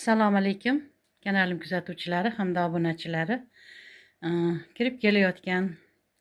Assalomu alaykum kanalim kuzatuvchilari hamda obunachilari. Kirib kelayotgan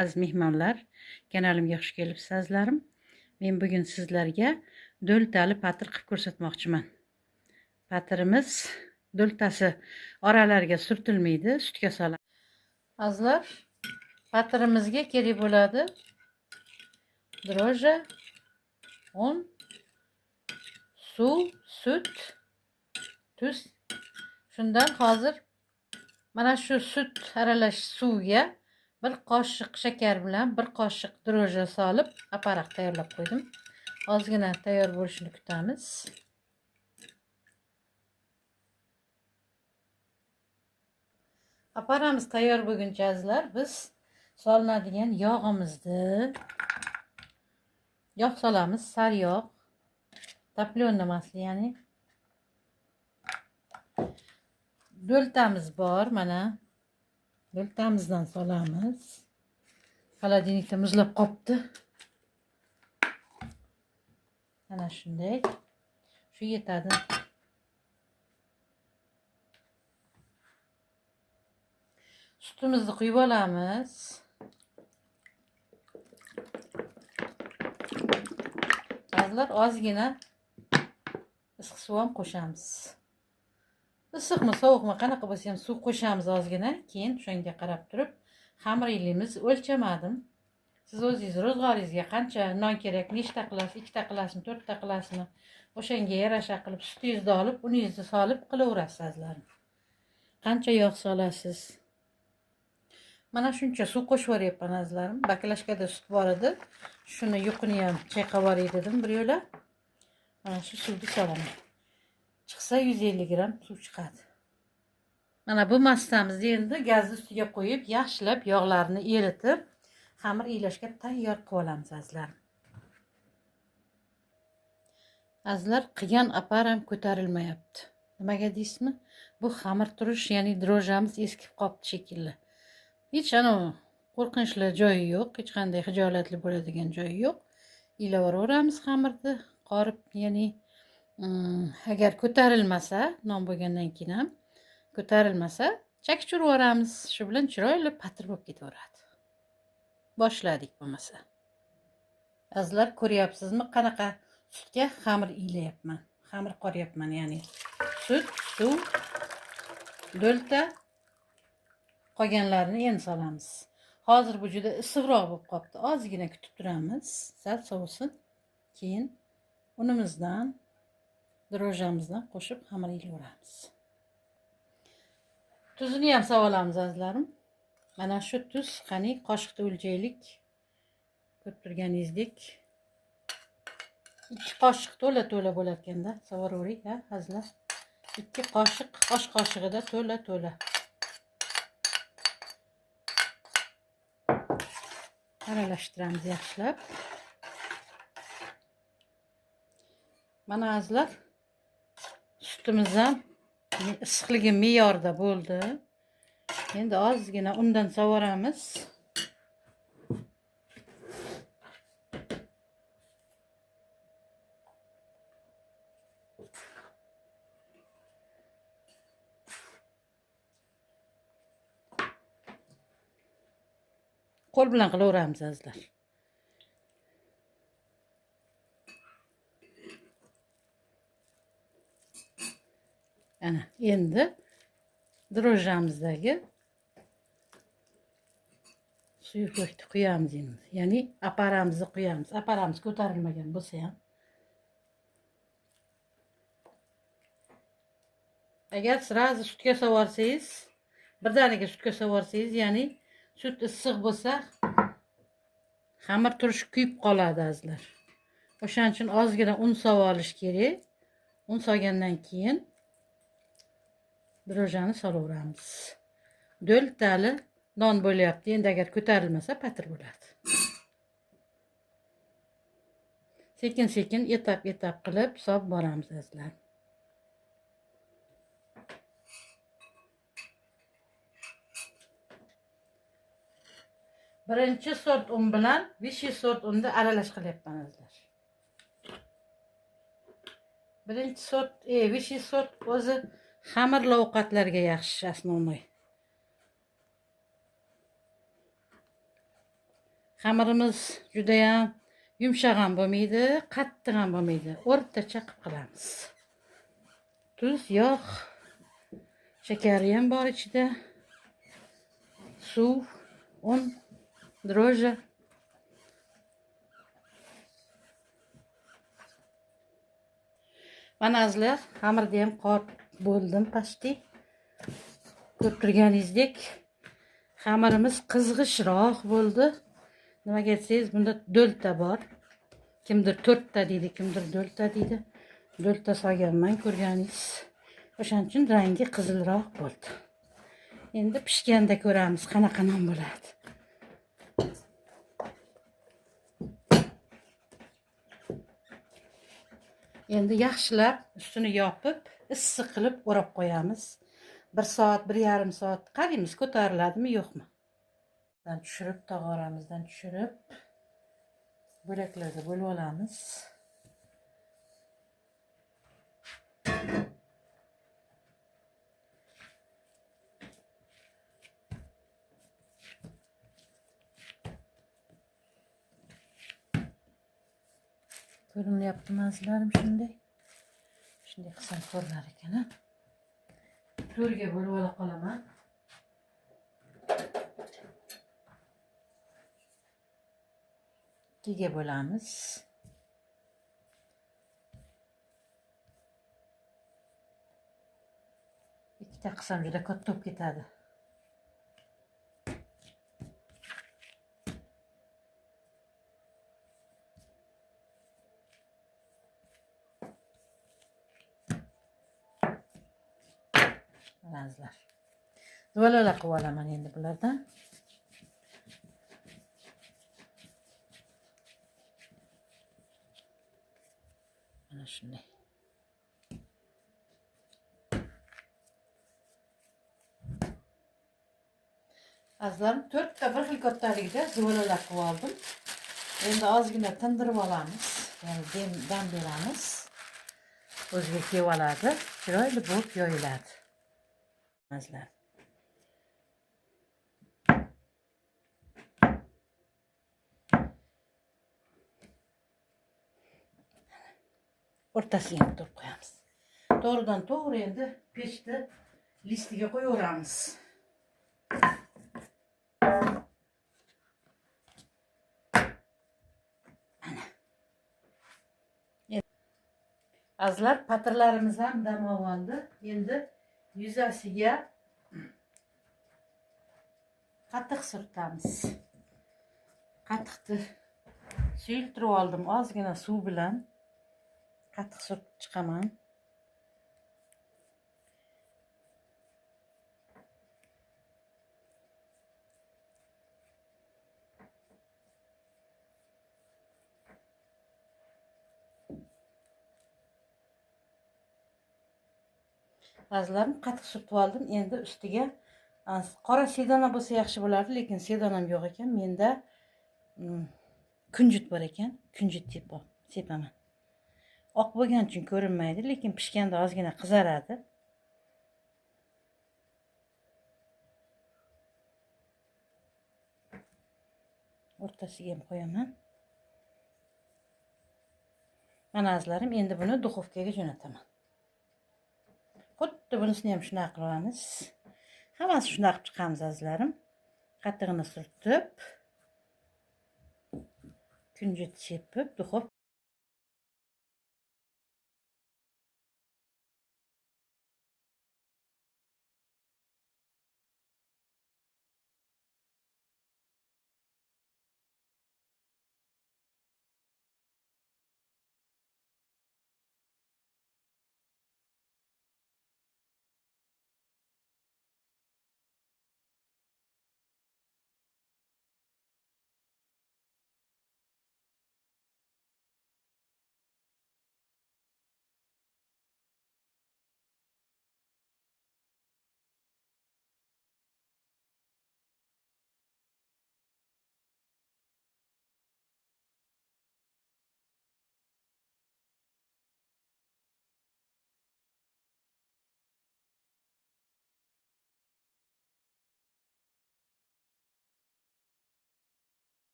aziz mehmonlar, kanalimga xush kelibsiz azizlarim. Men bugun sizlarga do'ltali patir qilib ko'rsatmoqchiman. Patirimiz do'ltasi oralariga surtilmaydi, sutga solamiz. Azizlar, patirimizga kerak bo'ladi dro'ja, un, suv, sut, tuz. Shundan hozir mana shu sut aralash suvga bir qoshiq shakar bilan bir qoshiq dro'ja solib aparat tayyorlab qo'ydim. Ozgina tayyor bo'lishini kutamiz. Aparamiz tayyor bo'lguncha azizlar, biz solinadigan yog'imizni yog' solamiz, sariyog', toplyonniy masli, ya'ni do'ltamiz bor, mana do'ltamizdan solamiz. Холодильникda muzlab qopti. Mana shunday. Shu yetadi. Sutimizni quyib olamiz. Azizlar, ozgina issiq suv ham qo'shamiz. Issiqmi, sovuqmi, qanaqa bo'lsa ham suv qo'shamiz ozgina, keyin shunga qarab turib xamir ilaymiz. O'lchamadim. Siz o'zingiz ro'zg'oringizga qancha non kerak, nechta qilasiz, ikkita qilasizmi, to'rtta qilasizmi, o'shanga yarasha qilib sutingizni olib, uningizni solib qilaverasiz azizlarim. Qancha yog' solasiz? Mana shuncha suv qo'shib yuboryapman azizlarim. Baklashkada sut bor edi. Shuni yuqini ham chayqab yuboray dedim bir yo'la. Mana shu suvni solaman. Chiqsa 150 gram suv chiqadi. Mana bu massamizni endi gazni ustiga qo'yib, yaxshilab yog'larni eritib, xamir iylashga tayyor qilib olamiz azizlarim. Azizlar, qilgan aparam ko'tarilmayapti. Nimaga deysizmi? Bu xamir turish, ya'ni drojamiz eskib qopti shekilli. Hech anavi qo'rqinchli joyi yo'q, hech qanday xijolatli bo'ladigan joyi yo'q. Iylaveramiz xamirni, qorib, ya'ni agar ko'tarilmasa, non bo'lgandan keyin ham ko'tarilmasa, chakich urib yuboramiz. Shu bilan chiroyli patir bo'lib ketaveradi. Boshladik bo'lmasa. Azizlar, ko'ryapsizmi, qanaqa sutga xamir iylayapman. Xamir qoryapman, ya'ni sut, suv, do'lta, qolganlarini endi solamiz. Hozir bu juda issiqroq bo'lib qopti. Ozgina kutib turamiz, sal sovisin. Keyin unimizdan, drojamizdan qo'shib xamir iylayveramiz. Tuzini ham solamiz azizlarim. Mana shu tuz, qani qoshiqda o'lchaylik. Ko'rib turganingizdek 2 qoshiq to'la-to'la bo'lar ekanda, savoravering, ha, azizlar. 2 qoshiq osh qoshig'ida to'la-to'la. Aralashtiramiz yaxshilab. Mana azizlar, sutimiz ham issiqligi me'yorda bo'ldi. Endi ozgina undan savoramiz. Qo'l bilan qilaveramiz azizlar. Ana endi drojamizdagi suyuqlikni quyamiz endi. Ya'ni aparamizni quyamiz. Aparamiz ko'tarilmagan bo'lsa ham. Agar sразу sutga savorsangiz, birdaniga sutga savorsangiz, ya'ni sut issiq bo'lsa, xamir turishi kuyib qoladi azizlar. O'shaning uchun ozgina un solib olish kerak. Un solgandan keyin drojani solaveramiz. Do'ltali non bo'lyapti. Endi agar ko'tarilmasa patir bo'ladi. Sekin-sekin etap-etap qilib solib boramiz azizlar. Birinchi sort un bilan 5 sort unni aralash qilyapman azizlar. Birinchi sort, 5 sort o'zi Xamirli ovqatlarga yaxshi основной. Xamirimiz juda ham yumshoq ham bo'lmaydi, qattiq ham bo'lmaydi. O'rtacha qilib qilamiz. Tuz, yog', shakari ham bor ichida. Suv, un, дрожжи. Mana azizlar, xamirni ham qor bo'ldim почти. Ko'rib turganingizdek, xamirimiz qizg'ishroq bo'ldi. Nimaga desangiz, bunda do'lta bor. Kimdir 4 ta deydi, kimdir do'lta deydi. Do'lta solganman, ko'rganingiz. O'shaning uchun rangi qizilroq bo'ldi. Endi pishganda ko'ramiz qanaqa non bo'ladi. Endi yaxshilab ustini yopib, issiq qilib o'rab qo'yamiz. 1 soat, 1,5 soat qaraymiz, ko'tariladimi, yo'qmi? Dan tushirib, tog'oramizdan tushirib, bo'laklarga bo'lib olamiz. Ko'rinyaptimi azizlarim shunday? Shunday qilsam ko'rinar ekan, ha? To'rga bo'lib ola qolaman. Ikkiga bo'lamiz. Ikkita qilsam juda katta bo'lib ketadi. Azizlar. Zuvalalar qilib olaman endi bulardan. Mana shunday. Azizlarim, 4 ta bir xil kattalikda zuvalalar qilib oldim. Endi ozgina tindirib olamiz. Ya'ni dam beramiz. O'ziga kelib oladi, chiroyli bo'lib yoyiladi. Azizlar. O'rtasiga ham turib qo'yamiz. To'g'ridan to'g'ri endi pechni listiga qo'yaveramiz. Mana. Azizlar, patirlarimiz ham dam oldi. Endi yuzasiga qatiq surtamiz. Qatiqni suyultirib oldim ozgina suv bilan. Qatiq surtib chiqaman. Azizlarim, qatiq surtib oldim. Endi ustiga qora sedana bo'lsa yaxshi bo'lardi, lekin sedanam yo'q ekan. Menda kunjut bor ekan. Kunjut sepaman. Oq bo'lgani uchun ko'rinmaydi, lekin pishganda ozgina qizaradi. O'rtasiga ham qo'yaman. Mana azizlarim, endi buni duxovkaga jo'nataman. Xuddi bunisini ham shunaqa qilamiz. Hammasi shunaqa qilib chiqamiz azizlarim. Qatig'ini surtib, kunjut sepib, duxovka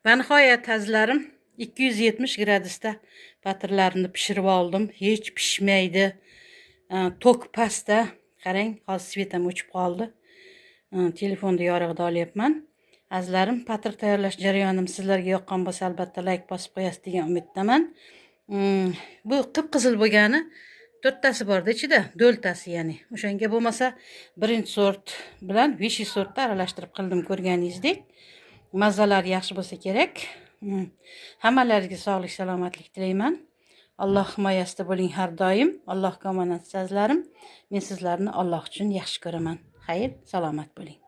Va nihoyat, azizlarim, 270 gradusda patirlarni pishirib oldim. Hech pishmaydi. Tok pastda. Qarang, hozir свет ham o'chib qoldi. Telefonda yorug'ida olyapman. Azizlarim, patir tayyorlash jarayonim sizlarga yoqqan bo'lsa, albatta layk bosib qo'yasiz degan umiddaman. Bu qip qizil bo'lgani to'rttasi borda ichida, do'ltasi ya'ni. O'shanga bo'lmasa birinchi sort bilan высший sortni aralashtirib qildim, ko'rganingizdek. Mazalari yaxshi bo'lsa kerak. Hammalaringizga sog'lik, salomatlik tilayman. Alloh himoyasida bo'ling har doim. Allohga omonat, azizlarim. Men sizlarni Alloh uchun yaxshi ko'raman. Xayr, salomat bo'ling.